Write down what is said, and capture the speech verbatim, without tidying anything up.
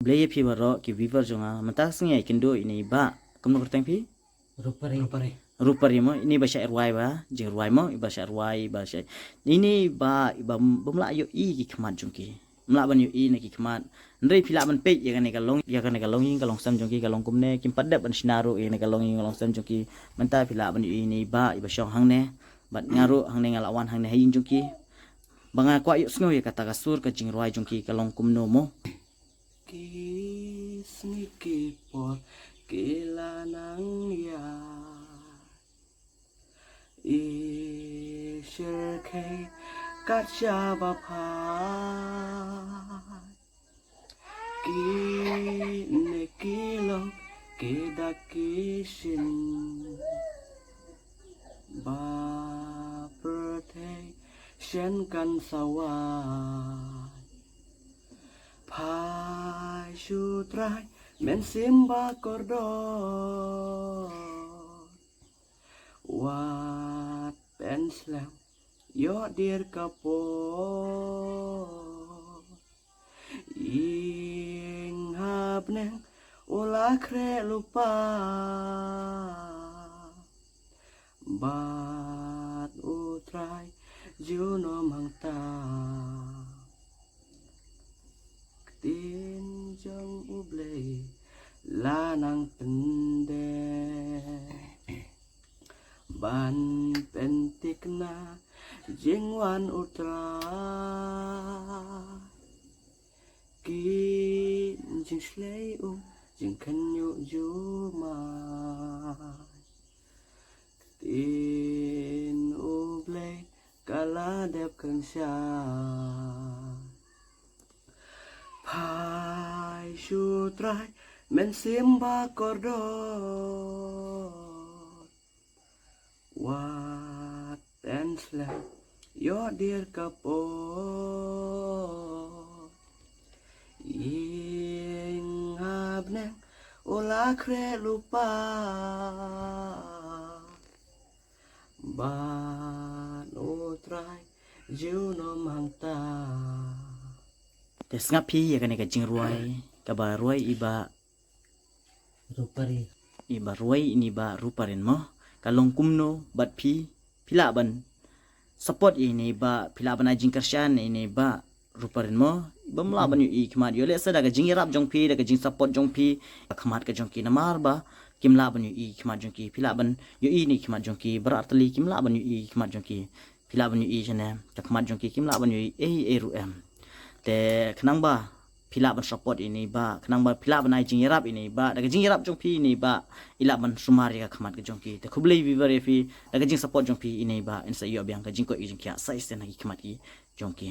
Lei ïa phi baroh ki viewer jong nga, mynta ka sngi ïa kynduh ïa ine i bah. Kumno kyrteng phi? Rupari. Rupari. Rupari mo, ine i ba shah rwai ba, jingrwai mo, i ba shah rwai, i ba shah. Ine i bah, i bah, bym lah ïohi ki khmat jong ki. Bym lah ban ïohi na ki khmat. Hynrei phi lah ban peit ïa kane ka long, ïa kane ka longïing ka longsem jong ki, ka long kumne, kim pat dep ban shna ruh ïa kane ka longïing ka longsem jong ki. Mynta phi lah ban ïohi ine i bah, i ba shong hangne. Bad nga ruh hangne nga la wan hangne ha ïing jong ki. Ba nga kwah ïohsngew ïa kata ka sur ka jingrwai jong ki ka long kumno mo. Ki sngi ki por ki la nang ïaid, i shyrkhei kat shaba phai. Kine ki long ki dak ki shin ba pyrthei shen kan sa wai. Phai shu trai, mynsiem ba kordor. Wat pynslem, ïoh dier ka por. Ïing ha bneng u la khreh lypa. Bad U Trai junom hangta. Ktien jong U Blei la nang pyndep ban pynthikna jingwan U Trai. Ki jingshlei um, jingkhynñiuh jumai. Ktien U Blei ka la dep kynshai. Phai shu trai, mynsiem ba kordor. Wat pynslem, ïoh dier ka por. Ïing ha bneng u la khreh lypa. Bad U Trai junom hangta. Te sngap phi ïa kane ka jingrwai kaba rwai i bah Rupari. I ba rwai ine i bah Ruparin mo. Ka long kumno bad phi, phi lah ban support ïa ine i bah, phi lah ban ai jingkyrshan ïa ine i bah Ruparin mo. Bym lah ban ïohi ki khmat, ïoh lehse da ka jingïarap jong phi, da ka jingsupport jong phi, ka khmat ka jong ki namar ba kim lah ban ïohi ki khmat jong ki, phi lah ban ïohi ine i khmat jong ki, baroh artylli kim lah ban ïohi ki khmat jong ki. Phi lah ban ïohi shane, ka khmat jong ki kim lah ban ïohi ei ei ruh em. Te khnang ba phi lah ban support ine i bah, khnang ba phi lah ban ai jingïarap ine i bah, da ka jingïarap jong phi ine i bah i lah ban sumar ïa ka khmat ka jong ki. Te khublei viewers ïa phi, da ka jingsupport jong phi ine i bah in sa ïoh biang ka jingkoit ka jingkhiah sa shisien ha ki khmat ki jong ki.